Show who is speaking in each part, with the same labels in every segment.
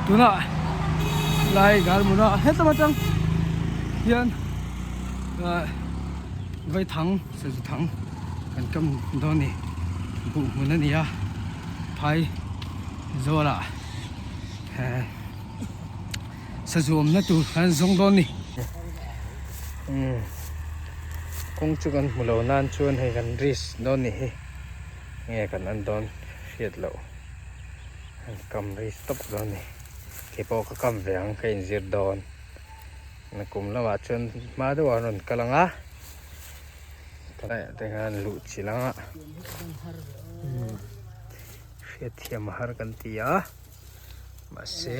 Speaker 1: Tunah lai Garmuna hetlama tang hian ah Vaithang Sazu thang kan kam dawn ni buh hmun a ni a phai zawlah eh Sazu awmna tur kan zawng dawn ni. Umm kawng chu kan hmu lo nan chuan hei kan risk dawn ni hi nge kan en dawn hriat loh an kam risk tawp dawn ni kei pawh ka kam ve ang ka inzir dawn nakum lamah chuan hma deuh ah an rawn kal ang a te khan luh chilh ang a hriatthiam a har kan ti a. Mahse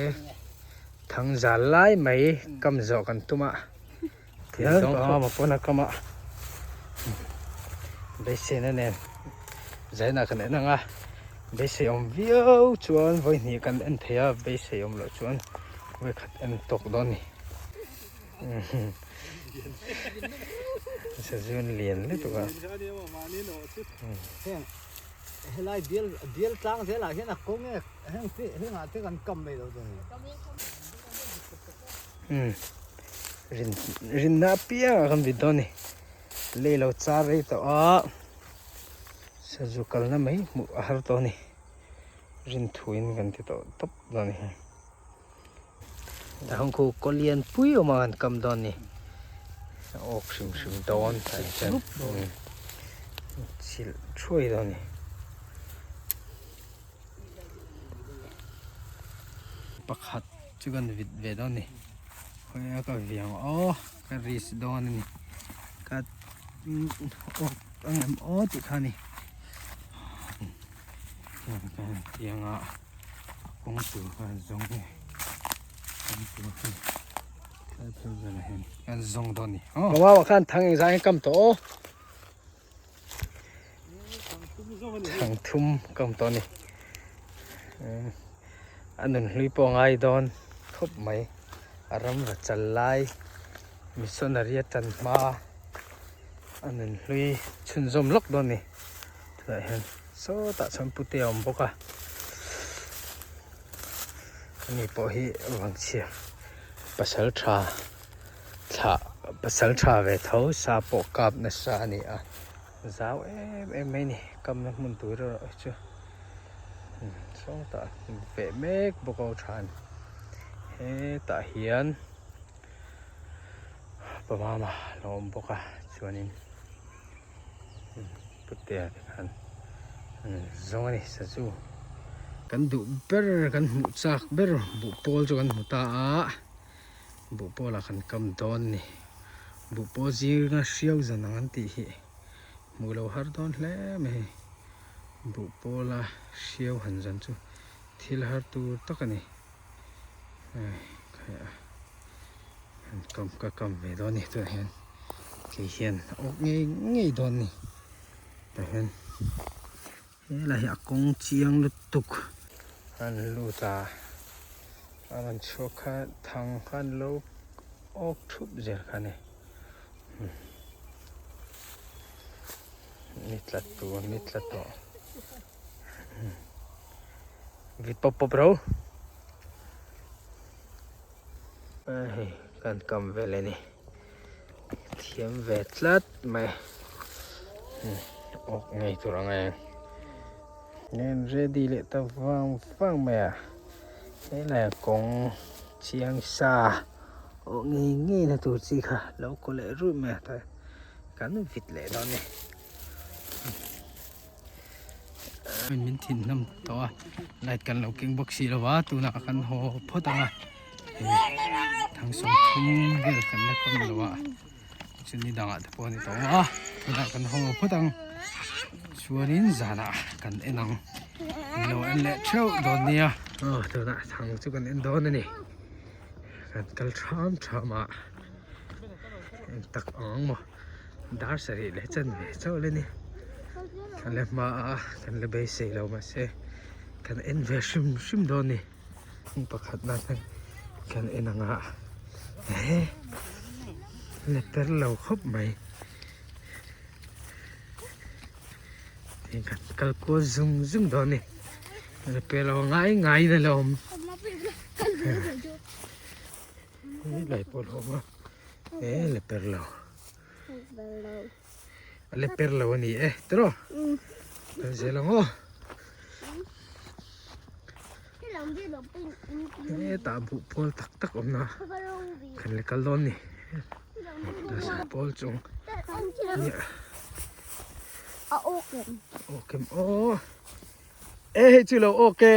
Speaker 1: thang zal lai mai kam zawh kan tum a thil zawng panga ma pawn a kam a beiseina nen zaina kan en ang a beisei awm viau chuan vawi hnih kan en thei a beisei awm loh chuan vawi khat en tawk dawn a ni sazun lian lutuk a.
Speaker 2: Helai bial bial tlang zelah hian a kawng e heng te hengah te kan kam mai lo chu ni.
Speaker 1: Umm rin rinna apiang ah kan vit dawn a ni lei lo char rei tawh a sazu kalna mai hmuh a har tawh a ni rin thuin kan ti tawh tawp dawn a ni tah hung khu kaw lian pui awm a kan kam dawn a ni a awk hrim hrim dawn tah hi chuan chilh thuai dawn a ni. Pakhat chu kan vit ve dawn a ni khawi a ka viang aw ka risk dawn a ni ka awk ang em aw tih kha a ni tiang a kawng tur kha an zawng nge kawng tur hi tlai phei velah hian an zawng dawn a ni aw. Pawngau ah khan thang engzah nge kam tawh aw. Thang thum kam tawh a ni a nun hlui pawh a ngai dawn khawp mai a ram va chal lai missionary a tan hma a nun hlui chhunzawm lawk dawn a ni tunah hian sawtah chuan pute a awm bawk a ani pawh hi vangchhia pasal tha. Thlah pasal tha ve tho sa pawh kap nasa a ni a zau em em mai a ni kamna hmun tur erawh hi chu sawtah veh mek bawk a tha a ni hetah hian pamama a lo awm bawk a chuanin putea te khan an zawng a ni sazu kan duh ber kan hmuh chak ber buh pawl chu kan hmu ta a. Buh pawlah kan kam dawn ni. Buh pawl zirna hriau zan ang an tih hi hmuh lo har dawn hle mai. Buh pawla hriau han zan chu thil har tur tak a ni. Han kam ka kam ve dawn ni tunah hian kei hian a awk ngei ngei dawn ni. Tah hian helai hi a kawng chiang lutuk. An lut a. A rawn chhuak kha thang kha an lo awk thup zel kha a ni ni tla tur ni tla tawh vit pawp pawp ro hei kan kam vel a ni thiam ve tlat mai awk ngei tur ang e. Nen ready leh ta vang vang mai a helai kawng chiang sa awh ngei ngei na tur chi kha lo kaw leh ruih mai a ta kan vit leh dawn a ni min thin hnam tawh a light kan lo keng bawk si lo va tunah kan haw phawt ang a thangsawn thum vel kan la kawm lo a. Chumi dangah te pawh a ni tawh a tunah kan haw phawt ang chuanin zanah kan en ang lo en leh theuh dawn nia aw tunah thang chu kan en dawn a ni kan kal tham tham a eng tak ang ang maw dar sarih leh chan ve chauh le ni kan la hma a kan la beisei lo mahse kan en ve hrim hrim dawn a ni. Pakhat na hian kan en ang a he la per lo khawp mai heng kan kal kual zung zung dawn a ni la per lo ngai ngai in a la awm. Hei lai pawh a awm a e le per lo a le per lo a ni e tiraw kal zel ang aw hetah buh pawl tak tak awm na kan le kal dawn ni pawl chung
Speaker 3: a awk em
Speaker 1: awk em aw e hei chu lo awk e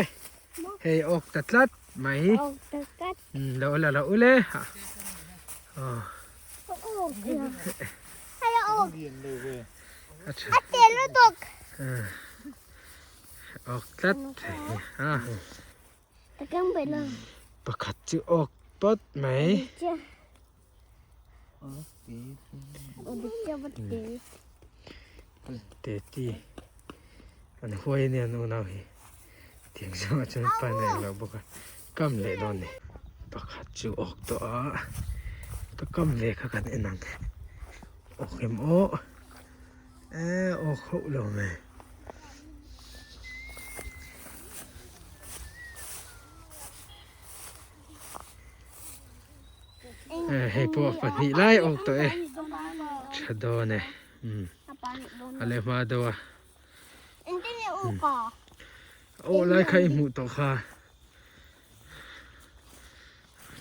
Speaker 1: hei awk ta tlat mai
Speaker 3: awk ta tlat
Speaker 1: lo la lo ule ha
Speaker 3: awk hei awk
Speaker 1: a tha
Speaker 3: a te lutuk
Speaker 1: awk tlat ha pakhat chu awk pawt mai. Teti an huai ania an unau hi tiang zawngah chuan pan a englo bawk a kam leh dawn a ni pakhat chu awk tawh a ka kam ve kha kan en ang awk em aw eh awk hauh lo mai. Hei pawh pahnih lai awk tawh e tha dawn e a leh hma deuh a aw lai kha i hmuh tawh kha.